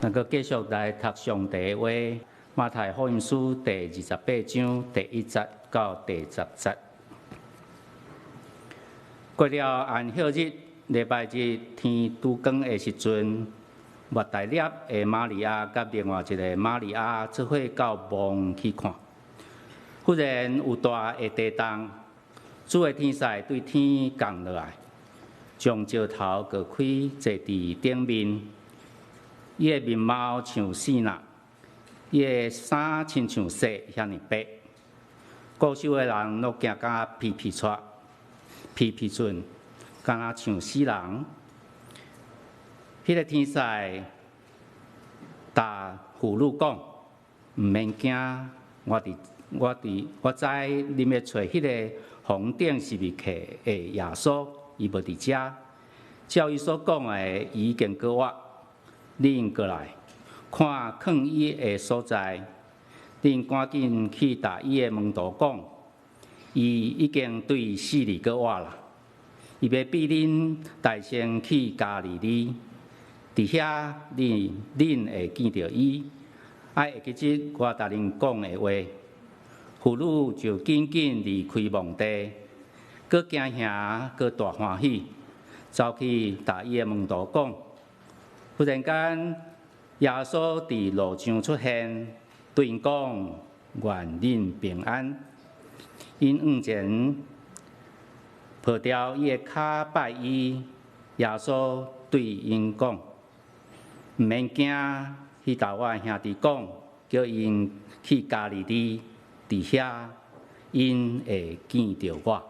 咱閣繼續來讀上帝的話，馬太福音書第28章第1節到第10節。過了安息日，禮拜日天拄光的時陣，抹大拉的瑪利亞佮另外一个瑪利亞做伙到墓去看。忽然有大的地動，主的天使對天降落來，將石頭割開，坐佇頂面。伊的面貌像爍爁，伊的衫親像雪遐爾白。看守的人攏驚甲皮皮掣，皮皮震，敢若像死人。彼个天使共婦女講：毋免驚，我佇我知恁欲揣彼个予人釘十字架的耶穌，伊無佇遮。照伊所講的，伊已經閣活。恁過來看囥伊的所在，恁趕緊去共伊的門徒講，伊已經對死裡閣活啦。伊欲比恁代先去加利利，佇遐恁會見著伊。愛會記這我共恁講的話。婦女就緊緊離開墓地，閣驚嚇，閣大歡喜，走去共伊的門徒講。忽然間，耶穌佇路上出現，對𪜶講：願恁平安。𪜶向前抱牢伊的跤拜伊。耶穌對𪜶講：毋免驚，去共我兄弟講，叫𪜶去加利利，佇遐𪜶會見著我。